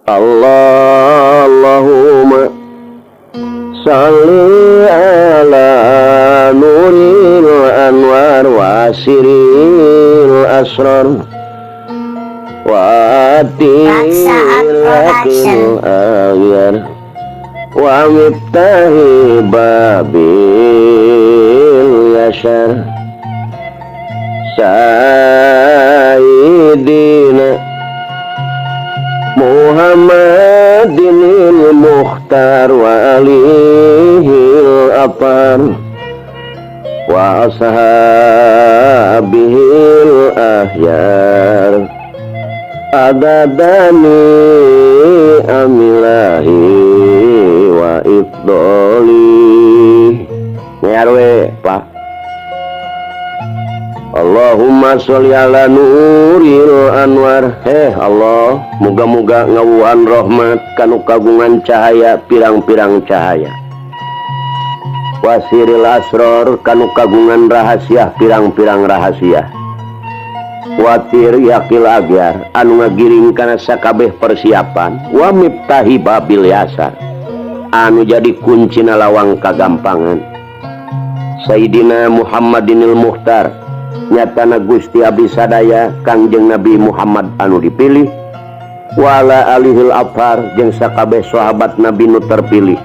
Allahumma shalli ala nuril anwar wa siril asrar wa atil agyar wa miftahi babil yashar Sayyidina Muhammadinil Mukhtar wa alihil atar wa ashabihil ahyar adadani amilahi wa ifdoli. Ngarwe Pak. Allahumma sholli ala nuril anwar. Heh Allah, muga-muga ngawuhan rahmat kanu kagungan cahaya pirang-pirang cahaya. Wasiril asror kanu kagungan rahasia pirang-pirang rahasia. Watir yakil agyar anu ngagiring kana sakabeh persiapan. Wa miftahi babil yasar anu jadi kuncina lawang kagampangan. Sayyidina Muhammadinil Mukhtar nyatana Gusti abdi sadaya Kangjeng Nabi Muhammad anu dipilih wala alihil afar jeung sakabeh sahabat Nabi nu terpilih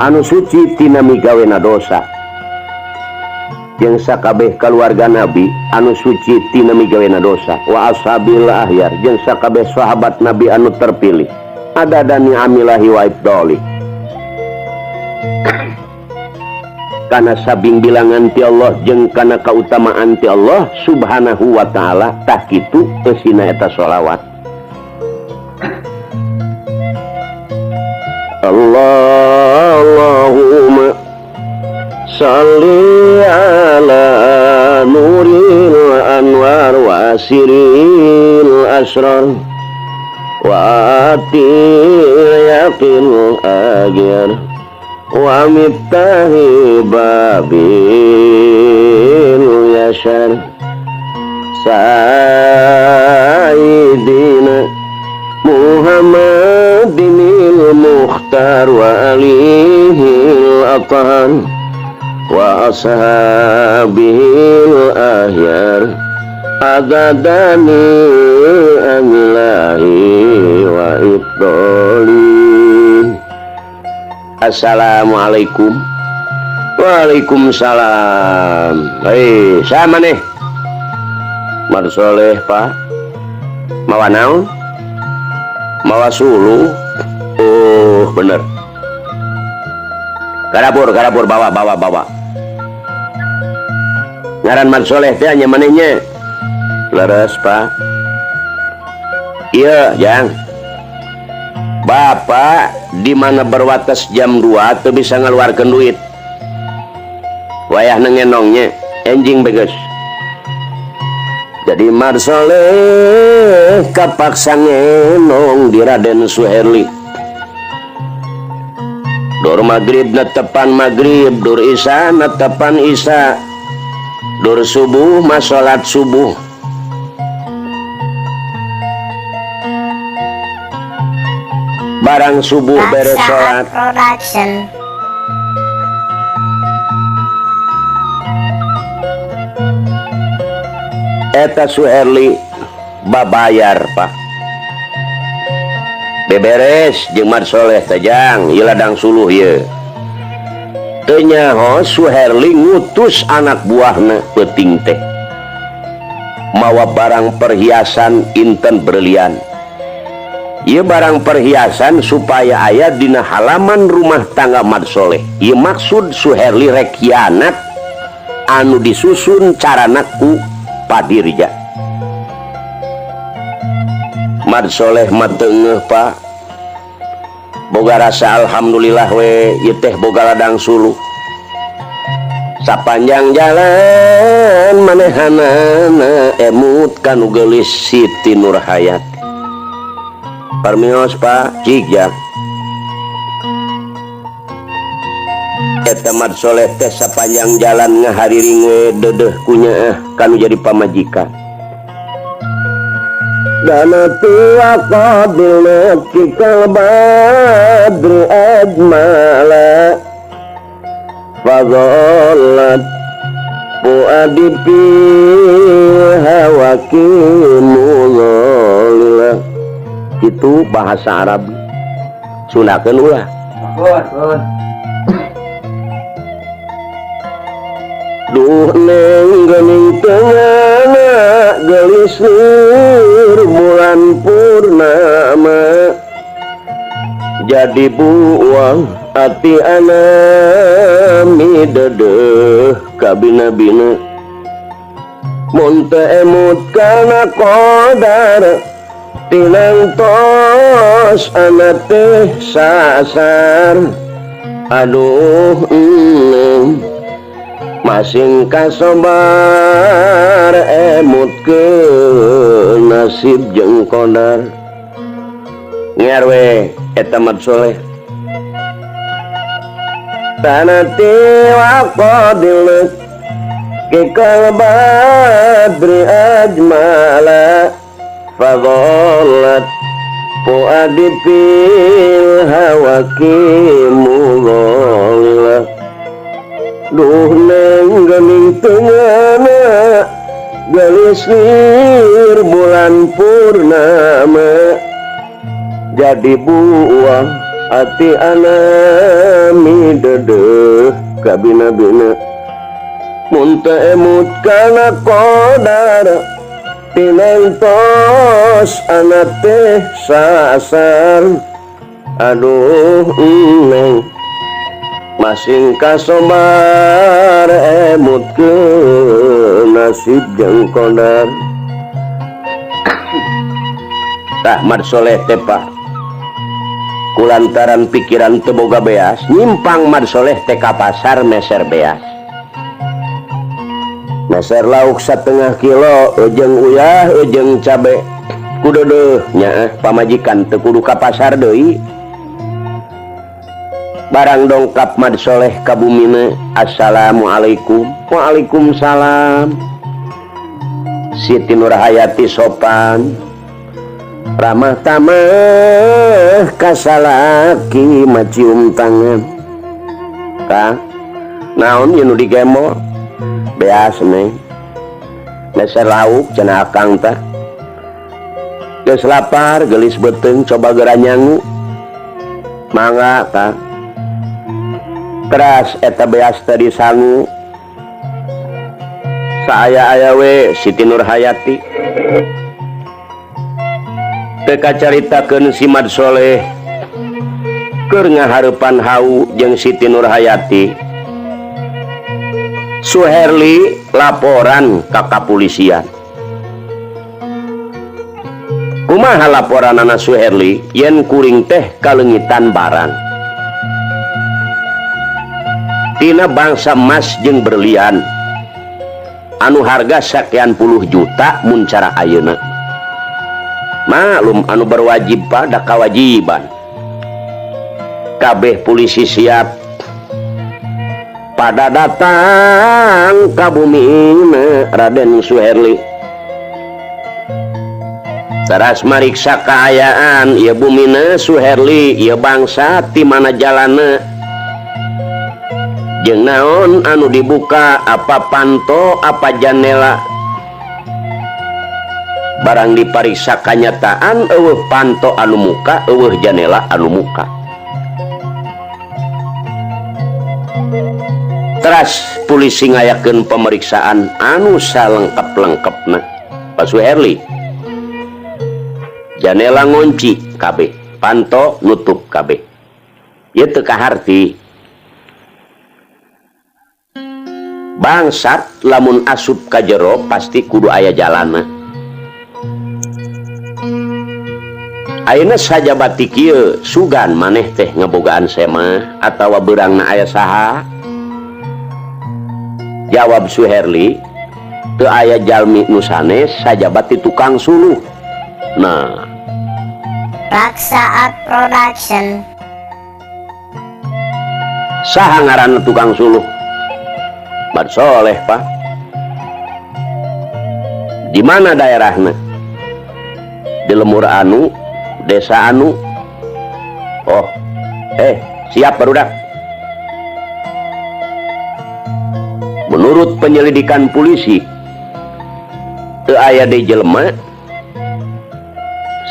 anu suci tina migawena dosa jeung sakabeh kaluarga Nabi anu suci tina migawena dosa wa ashabil ahyar jeung sakabeh sahabat Nabi anu terpilih adadani amilahi wa ifdoli kana sabing bilangan ti Allah jeung kana kautamaan ti Allah subhanahu wa ta'ala. Tah kitu eusina eta sholawat. Allahumma shalli ala nuril anwar wa siril asrar wa atil yaqil agyar wa miftahi babil yashar Sayyidina Muhammadinil Mukhtar wa alihil athar wa ashabihil ahyar adadani amilahi wa ifdoli. Assalamualaikum. Waalaikumsalam. Hei, sama nih Marsoleh Pak. Mawa naon? Mawa suluh. Oh, bener. Karapur, karapur, bawa, bawa, bawa. Ngaran Marsoleh teh nya manehnya. Leres Pak. Iya, Jang. Bapak di mana berwatas jam 2 tuh bisa ngeluarkan duit. Wayah nengenongnya enjing beges. Jadi Marsoleh kapaksa ngenong di Raden Suherli. Dur maghrib netepan maghrib, dur isya netepan isya, dur subuh masolat subuh. Barang subuh beres sholat eta Suherli babayar Pak. Beberes jeung Marsoleh teh jang ieu ladang suluh ieu. Teu nyaho Suherli ngutus anak buahna peuting teh mawa barang perhiasan inten berlian. Ieu barang perhiasan supaya aya dina halaman rumah tangga Marsoleh. Ieu maksud Suherli rek khianat anu disusun carana ku Padirja. Marsoleh mah teu ngeuh Pak. Boga rasa alhamdulillah we ieu teh boga ladang suluh. Sapanjang jalan manehanana emut kanu geulis Siti Nurhayati. Parmios Pak, cik eta Marsoleh teh sapanjang jalan ngahariring we dedeh kunyaah kanu jadi pamajikan. Dana tua qadil kikal badri ajmala fadhallat fuadi fi hawaki mudhalila. Itu bahasa Arab. Sundakeun ulah. Duh neng geuning tengana geulis nur bulan purnama jadi buang ati ana midedeh kabina-bina mun teu emut kana qadar tinang tos ana teh sasar. Aduh neng masing kasobar emut ke nasib jeung qadar. Ngar we eta Mat Soleh tanati wa qadil kikal badri ajmala fadhallat fuadi fil hawaki mudhalila. Duh neng geuning tengana geulis lir bulan purnama jadi buang ati ana midedeh kabina-bina mun teu emut kana qadar tinang tos ana teh sasar. Aduh neng masing kasobar emut ke nasib jeung qadar. Tah Mat Soleh teh Pak kulantaran pikiran teu boga beas nyimpang Mat Soleh teh ka pasar meser beas meser lauk 1,5 kilo jeung uyah jeung cabe kudu nyaah pamajikan teu kudu ka pasar deui. Barang dongkap Mat Soleh ka bumina, assalamualaikum. Waalaikumsalam. Siti Nurhayati sopan ramah tamah kasalaki macium tangan. Kang naon ieu nu digembol? Beas neng meser lauk cenah akang tah. Geus lapar geulis beuteung coba geura nyangu. Mangga Kang. Teras eta beas tadi sangu saaya-aya we Siti Nurhayati teu kacaritakeun si Mat Soleh keur ngahareupan hau jeung Siti Nurhayati. Suherli laporan ka kapolisian. Kumaha laporanana Suherli yen kuring teh kaleungitan barang tina bangsa emas jeung berlian anu harga sekian puluh juta mun cara ayeuna. Maklum anu berwajib pada kewajiban. Kabeh polisi siap pada datang ka bumina Raden Suherli. Teras mariksa kaayaan ieu bumina Suherli ieu bangsa ti mana jalana jeung naon anu dibuka apa panto apa janela. Barang dipariksa kanyataan eueuh panto anu muka eueuh janela anu muka. Teras polisi ngayakeun pemeriksaan anu salengkep-lengkepna. Pak Suherli janela ngunci kabeh, panto nutup kabeh. Ieu teu kaharti. Bangsat lamun asup ka jero pasti kudu aya jalana. Ayeuna sajabati kieu sugan maneh teh ngebogaan semah atawa beurangna aya saha? Jawab Suherli, teu aya jalmi nu sanes sajabati tukang suluh. Nah, Raksa Art Production. Saha ngaranna tukang suluh? Mat Soleh, Pak. Di mana daerahna? Lembur anu desa anu. Oh, siap barudak. Menurut penyelidikan polisi, teu aya deui jelema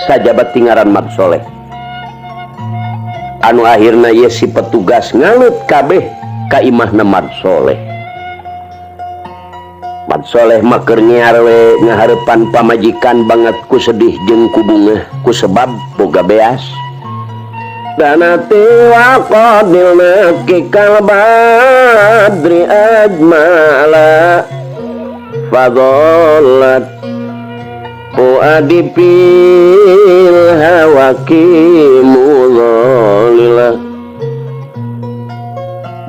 sajabat tingaran Mat Soleh. Anu akhirna ye si petugas ngalut kabeh ka imahna Mat Soleh. Mat Soleh mah keur nyiar we ngahareupan pamajikan banget ku sedih jeung ku bungah ku sebab boga beas. Danati wa qadil nakikal badri ajmala fadhallat fuadi fil hawaki mudhalila.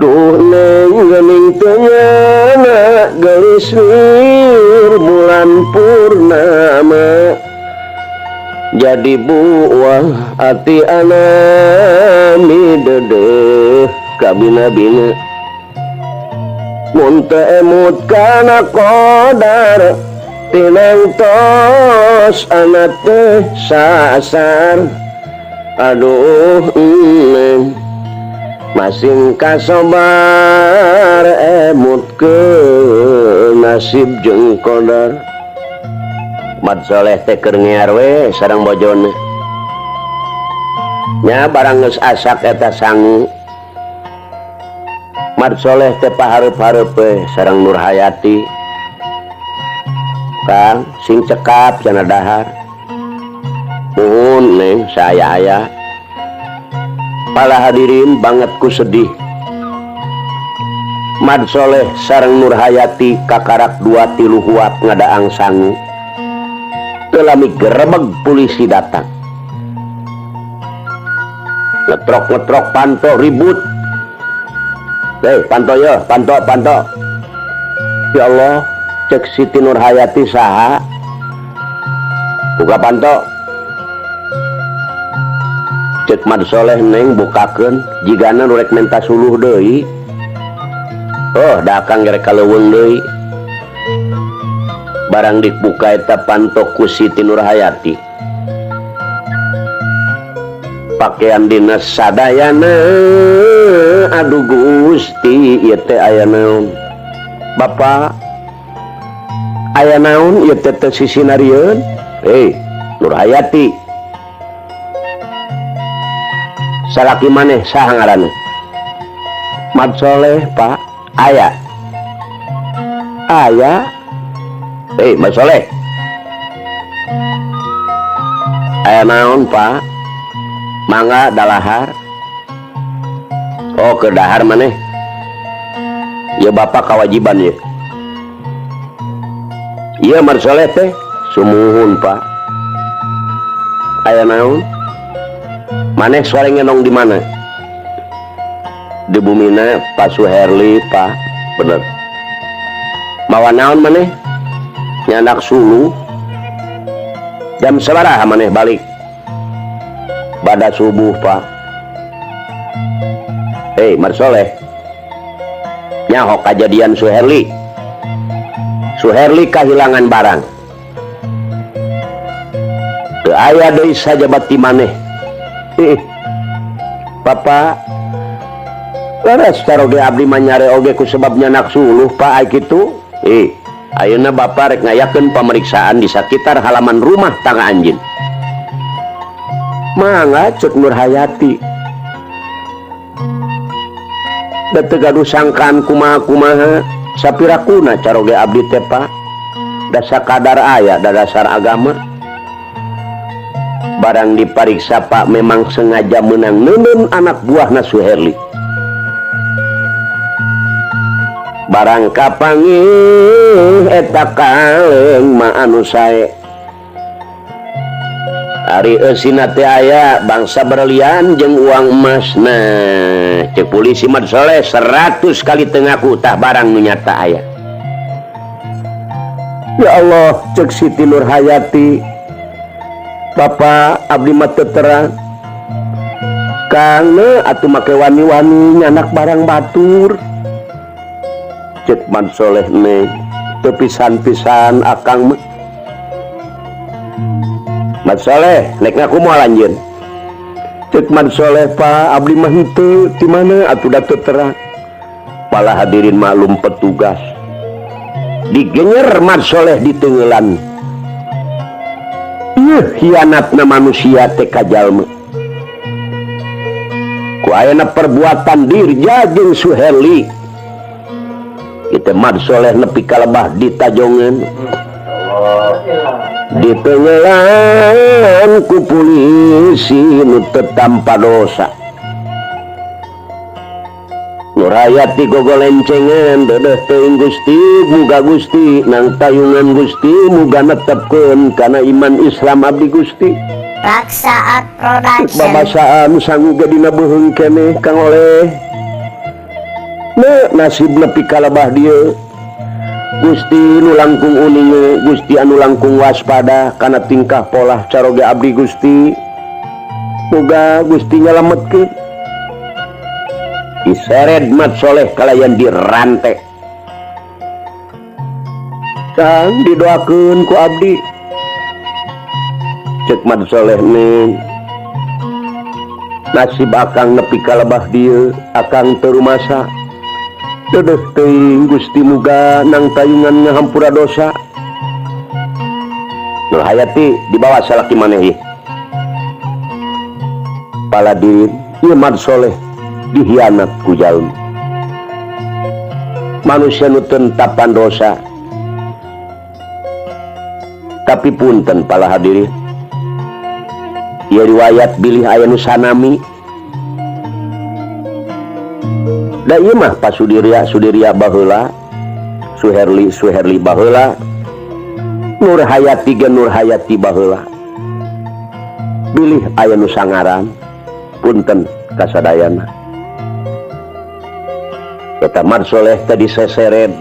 Duh neng geuning teu nyana geulis wir bulan purnama, jadi buah ati anami dedeh kabina-bina. Mun teu emut kana qadar tinang tos anak teh sasar. Aduh neng masing kasobar emut ke nasib jeung qadar. Mat Soleh teh keur ngiar we sareng bojone. Nya barang geus asak eta sangu. Mat Soleh teh pahareup-hareup we sareng Nur Hayati. Kang sing cekap cenah dahar. Nuhun neng saya aya. Para hadirin banget ku sedih. Mat Soleh sareng Nur Hayati kakarak 2-3 huap ngadaang sangu. Telami gerebeg polisi datang. Ngetrok-ngetrok panto ribut. Hei, panto ya, panto, panto. Ya Allah, cek Siti Nur Hayati saha? Buka panto. Cek Mat Soleh neng bukakeun, jigana nu rek menta suluh deui. Oh, da akang gerek kaleuweung deui. Barang dibuka eta panto ku Siti Nur Hayati. Pakaian dinas sadayana, aduh Gusti, ieu teh aya naon? Bapak, aya naon ieu teh teu sisinarieun? Nur Hayati. Salaki maneh saha ngaranna? Mat Soleh, Pak. Aya. Aya. Mat Soleh. Aya naon, Pak? Mangga dalahar. Oh, ke dahar maneh. Ya bapak kewajiban ya. Iya Mat Soleh teh sumuhun, Pak. Aya naon? Maneh sore ngenong di mana? Di bumina Pak Suherli, Pak. Bener. Mawa naon maneh? Nyandak suluh. Jam sabaraha maneh balik? Bada subuh, Pak. Mat Soleh. Nyaho kajadian Suherli. Suherli kehilangan barang. Teu aya deui sajabat ti maneh. Bapak, leres caroge abdi mah nyare oge ku sebab nyanak suluh, Pak, ai kitu. Ayeuna Bapak rek ngayakeun pameriksaan di sakitar halaman rumah tangga anjeun. Mangga cek Nur Hayati. Da teu gaduh sangkaan kumaha-kumaha, sapirakuna caroge abdi teh, Pak. Da sakadar aya da dasar agama. Barang dipariksa, Pak, memang sengaja menang neundeun anak buahna Suherli. Barang kapanggih eta kaleng mah anu sae. Ari eusina teh aya bangsa berlian jeung uang emas. Nah, cek polisi Mat Soleh 100 kali teu ngaku tah barang nu nyata aya. Ya Allah, cek Siti Nur Hayati. Bapak abdi mah teu terang. Kang atuh make wani-wani nyanak barang batur. Cek Mat Soleh neng teu pisan-pisan akang mah. Mat Soleh nek ngaku moal anjeun. Cek Mat Soleh, Pak, abdi mah henteu di mana atuh da teu terang. Pala hadirin maklum petugas. Digenyer Mat Soleh ditengelan. Ieu hianatna manusia teh ka jalma. Ku ayana perbuatan Dirja jeung Suherli. Kita Mat Soleh nepi ka lebah ditajongeun. Ditengelan ku polisi nu teu tanpa dosa. Nurhayati gogolencengan dedeh teuing Gusti muga Gusti nang tayungan Gusti muga netepkeun kana iman Islam abdi Gusti. Raksaat Production. Babasaan sangu ge dina beuheung keneh Kang Oleh. Nasib nepi ka lebah dieu. Gusti nu langkung uninge, Gusti anu langkung waspada kana tingkah polah caroge abdi Gusti. Muga Gusti nyalametkeun. Disered Mat Soleh kalayan dirante. Kang didoakeun ku abdi. Cek Mat Soleh nih. Nasib akang nepi ka lebah dieu, akang teu rumasa. Dedeh teuing Gusti muga nang tayungan ngahampura dosa. Nurhayati dibawa salaki maneh ieu. Paladin ieu Mat Soleh dihianat ku jalma. Manusia nu teu tapan dosa. Tapi punten pala hadirin. Ieu riwayat bilih aya nu sanami. Da ieu mah Pak Sudirya, Sudirya baheula, Suherli, Suherli baheula, Nurhayati ge Nurhayati baheula. Bilih aya nu sangaran, punten kasadayana. Eta Mat Soleh tadi seseret.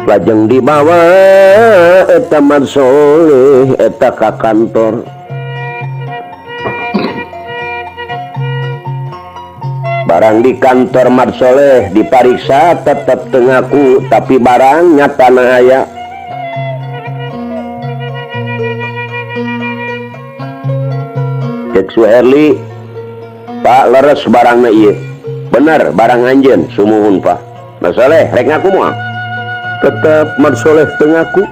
Lajeng dibawa eta Mat Soleh eta ka kantor. Barang di kantor Mat Soleh dipariksa tetep teu ngaku, tapi barang nyatana aya. Cek Suherli, Pak leres barangna ieu. Bener barang anjeun, sumuhun Pak. Mat Soleh rek ngaku moal? Tetep Mat Soleh teu ngaku.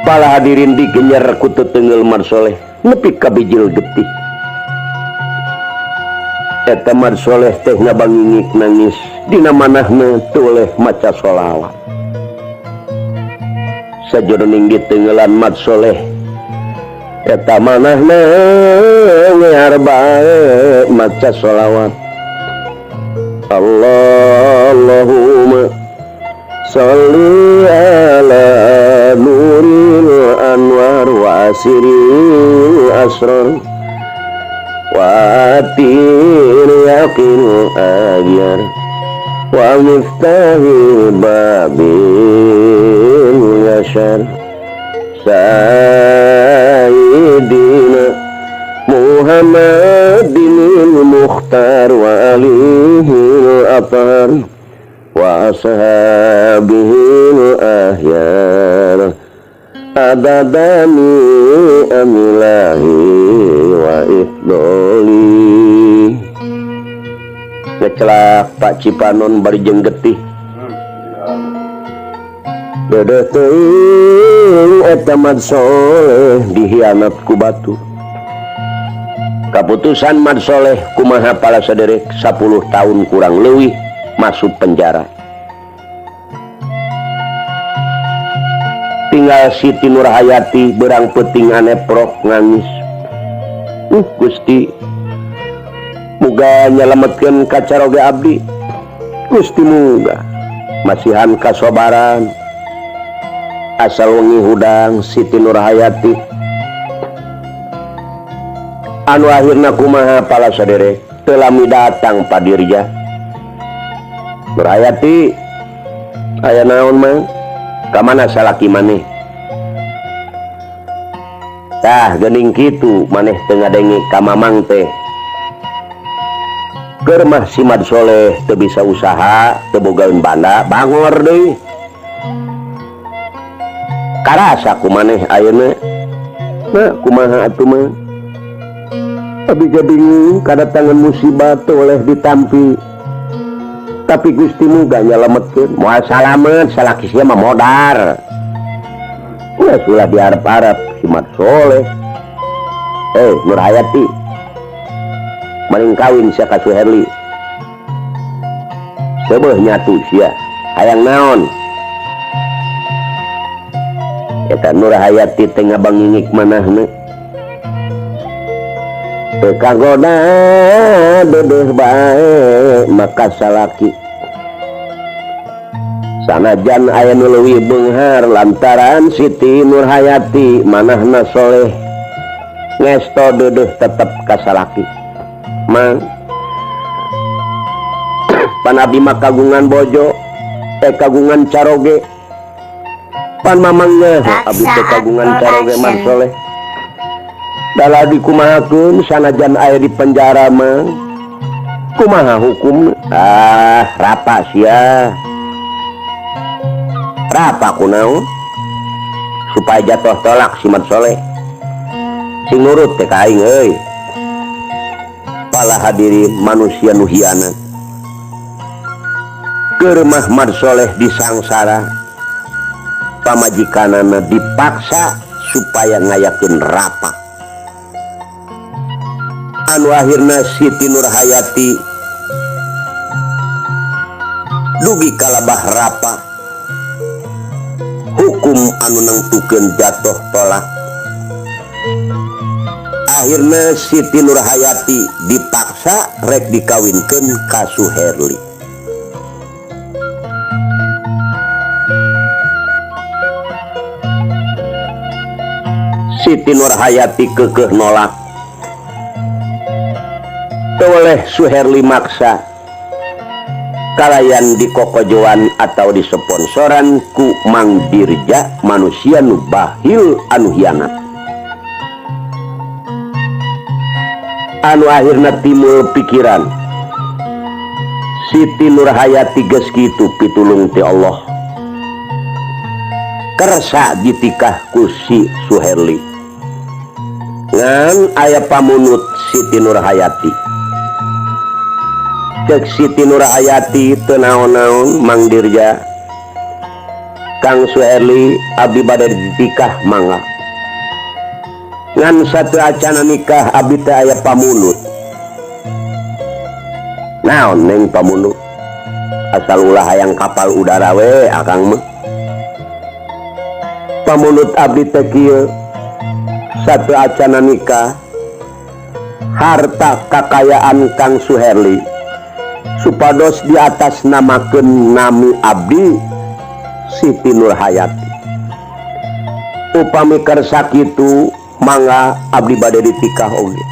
Pala hadirin digenyer ku tetengeul Mat Soleh nepi ka bijil getih. Eta Mat Soleh teh ngabangingik nangis dina manahna teu oleh maca sholawat. Sajroning ditengelan Mat Soleh eta manahna ngear bae maca sholawat. Allahumma sholli ala nuril anwar wa asiril asrar wa atir yaqin agyar wa miftahi babil yashar sayyidina Muhammadin al-Mukhtar wa alihi al-athar wa ashabihi al-ahyar adadani amilahi wa ifdoli. Ngecelak Pak Cipanon bari jeung getih. Dedeh teuing eta Mat Soleh dihianat ku batur. Kaputusan Mat Soleh kumaha pala saderek 10 tahun kurang leuwih masuk penjara. Tinggal Siti Nurhayati berang peuting aneprok nangis. Gusti muga nyalametkeun ka caroge abdi. Gusti muga masihan kasobaran. Asal wengi hudang Siti Nurhayati. Anu akhirna kumaha pala saderek teu lami datang Padirja. Nurhayati aya naon mah? Ka mana salaki maneh? Tah geuning kitu maneh teu ngadenge ka mamang teh. Keur mah si Mat Soleh teu bisa usaha, teu bogaeun banda, bangor deui. Karasa ku maneh ayeuna. Nah, kumaha atuh mah? Abi ge bingung kadatangan musibah teu oleh ditampi. Tapi Gusti muga nyalametkeun. Moal salamet salaki sia mah modar. Geus ulah diarep-arep si Mat Soleh. Nurhayati. Maling kawin sia ka Suherli. Seubeuh nyatu sia. Hayang naon? Eta Nurhayati teh ngabangingik manahna. Teu kagoda deudeuh bae maka salaki. Sanajan aya nu leuwih beunghar lantaran Siti Nurhayati manahna soleh. Ngesto deudeuh tetep ka salaki. Mang pan abdi mah kagungan bojo, kagungan caroge. Pan mamangnya abdi teh kagungan caroge Mat Soleh. Dalah dikumahakeun sanajan aya di penjara mah. Kumaha hukumna? Ah, rapa sia. Rapa kunaon? Supaya jatuh tolak si Mat Soleh. Sing nurut teh ka aing euy. Pala hadirin manusia nu hianat. Keur mah Mat Soleh disangsara. Pamajikanana dipaksa supaya ngayakeun rapa. Anu akhirna Siti Nurhayati dugi kalabah rapa. Hukum anu nangtukeun jatuh tolak. Akhirna Siti Nurhayati dipaksa rek dikawinkeun ka Suherli. Siti Nurhayati keukeuh nolak. Teu oleh Suherli maksa. Kalayan dikokojoan atau disponsoran ku Mang Dirja manusia nu bahil anu hianat. Anu akhirna timbul pikiran Siti Nurhayati geus kitu pitulung ti Allah. Kersa ditikah ku si Suherli. Ngan aya pamunut Siti Nurhayati. Cek Siti Nurhayati teu naon-naon Mang Dirja. Kang Suherli abdi bade ditikah mangga. Ngan satu acana nikah abdi teh aya pamunut. Naon neng pamunut? Asal ulah hayang kapal udara we akang mah. Pamunut abdi teh kieu. Satu acana nikah harta kakayaan Kang Suherli supados di atas namakeun nami abdi Siti Nurhayati. Upami kersa kitu mangga abdi bade ditikah oge.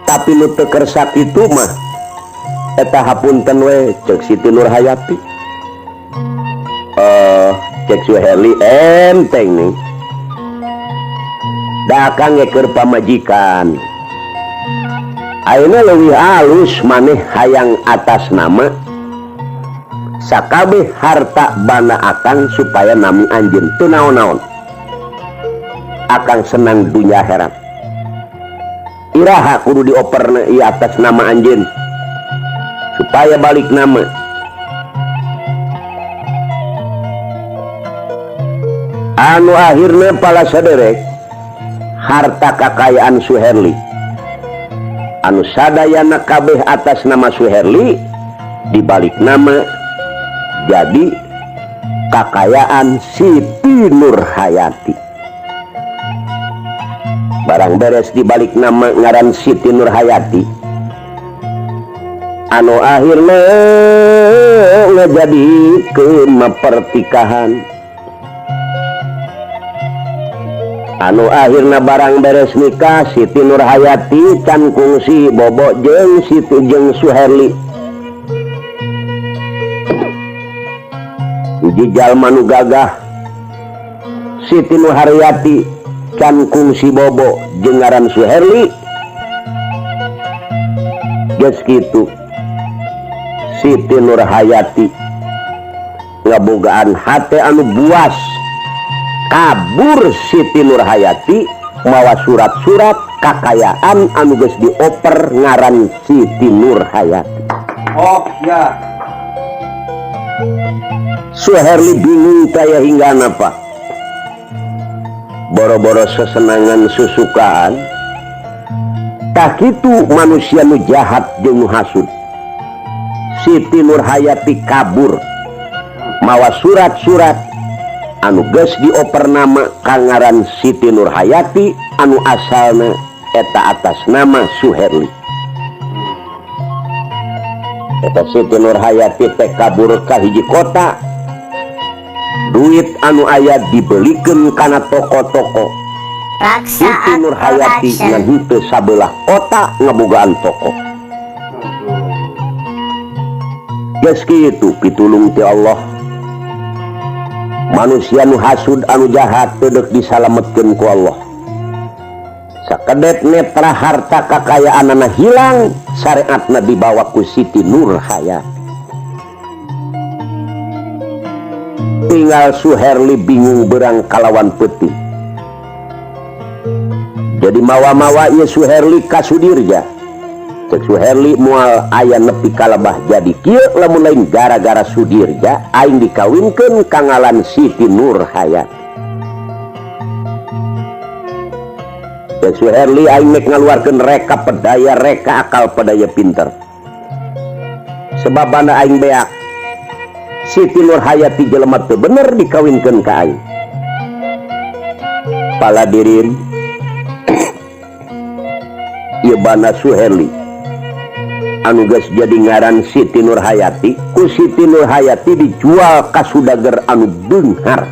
Tapi nu teu kersa kitu mah eta hapunten we ceuk Siti Nurhayati. Cek Suherli enteng nih. Da akang ge keur pamajikan. Ayeuna leuwih alus maneh hayang atas nama sakabeh harta bana akang supaya nami anjeun teu naon-naon. Akang senang dunya akhirat. Iraha kudu dioperna ieu atas nama anjeun supaya balik nama. Anu akhirna pala saderek harta kakayaan Suherli anu sadayana kabeh atas nama Suherli dibalik nama jadi kakayaan Siti Nurhayati. Barang beres dibalik nama ngaran Siti Nurhayati anu akhirna ngajadikeun pertikahan. Anu akhirna barang beres nikah Siti Nurhayati can kungsi bobo jeung Siti jeung Suherli. Hiji jalma nu gagah Siti Nurhayati can kungsi bobo jeung ngaran Suherli. Geus kitu Siti Nurhayati ngabogaan hate anu buas Kabur Siti Nurhayati mawa surat-surat kakayaan anu geus dioper ngaran Siti Nurhayati. Oh ya. Suherli bingung kaya hingga apa. Boro-boro sesenangan susukaan. Tak kitu manusia nu jahat jeung nu hasud. Siti Nurhayati kabur mawa surat-surat anu geus dioper nama kangaran Siti Nurhayati anu asalna eta atas nama Suherli. Eta Siti Nurhayati teh kabur ka hiji kota. Duit anu aya dibelikeun kana toko-toko. Siti Raksaat Nurhayati Production. ngan henteu sabelah kota ngabogaan toko. Geus kitu pitulung ti Allah. Manusia nu hasud anu jahat teu deuk disalametkeun ku Allah. Sakedet netra harta kakayaanana hilang, syariatna dibawa ku Siti Nurhayati. Tinggal Suherli bingung berang kalawan peuting. Jadi mawa-mawa ieu Suherli ka Sudirja. Cek Suherli moal aya nepi kalebah jadi kieu lamun lain gara-gara Sudirja aing dikawinkeun ka ngalan Siti Nurhayati. Cek Suherli aing nek ngaluarkeun reka pedaya reka akal pedaya pinter. Sebab banda aing beak Siti Nurhayati jelema teu bener dikawinkeun ka aing. Paladirin ieu banda Suherli anu geus jadi ngaran Siti Nurhayati, ku Siti Nurhayati dijual ka sudager anu beunghar.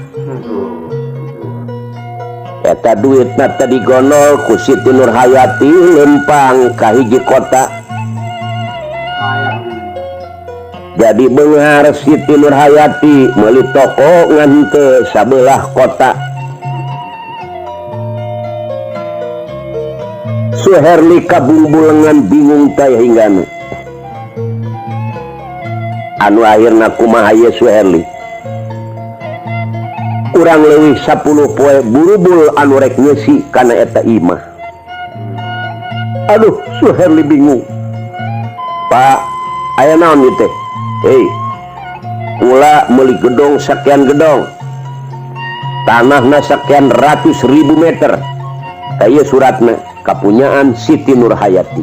Eta duitna teh digonol ku Siti Nurhayati lempang ka hiji kota. Jadi beunghar Siti Nurhayati meuli toko ngan teu sabelah kota. Suherli kabungbulengan bingung teh hinggana. Anu akhirna kumaha ye Suherli? Kurang leuwih 10 poe burubul anu rek ngeusi kana eta imah. Aduh, Suherli bingung. Pak, aya naon ieu teh? Hei, kula meuli gedong sekian gedong. Tanahna sekian ratus ribu meter. Kaya suratna kapunyaan Siti Nurhayati.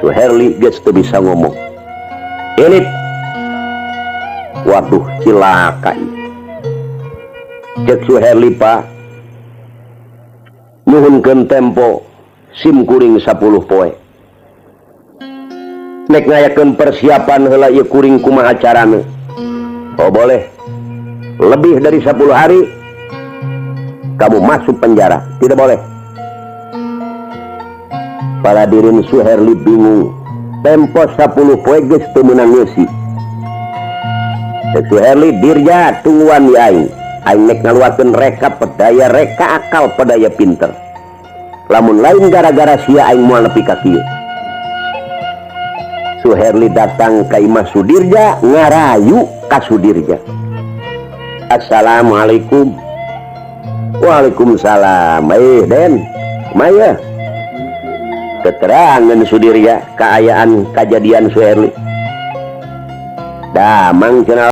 Suherli geus teu bisa ngomong. Elit. Waduh, cilaka ieu. Cek Suherli, Pak, nyuhunkeun tempo sim kuring 10 poe. Nek ngayakeun persiapan heula ieu kuring kumaha carana? Oh boleh. Lebih dari 10 hari kamu masuk penjara. Tidak boleh. Paladirin Suherli bingung. Tempo 10 poe geus teu meunang ngeusi. Cek Suherli, dirja tungguan di aing. Aing nek ngaluarkeun reka pedaya reka akal pedaya pinter. Lamun lain gara-gara sia aing moal nepi ka kieu. Suherli datang ka imah Sudirja ngarayu ka Sudirja. Assalamualaikum. Waalaikumsalam. Den, kumaha? Keterangan Sudirja kaayaan kajadian Suherli. Damang cenah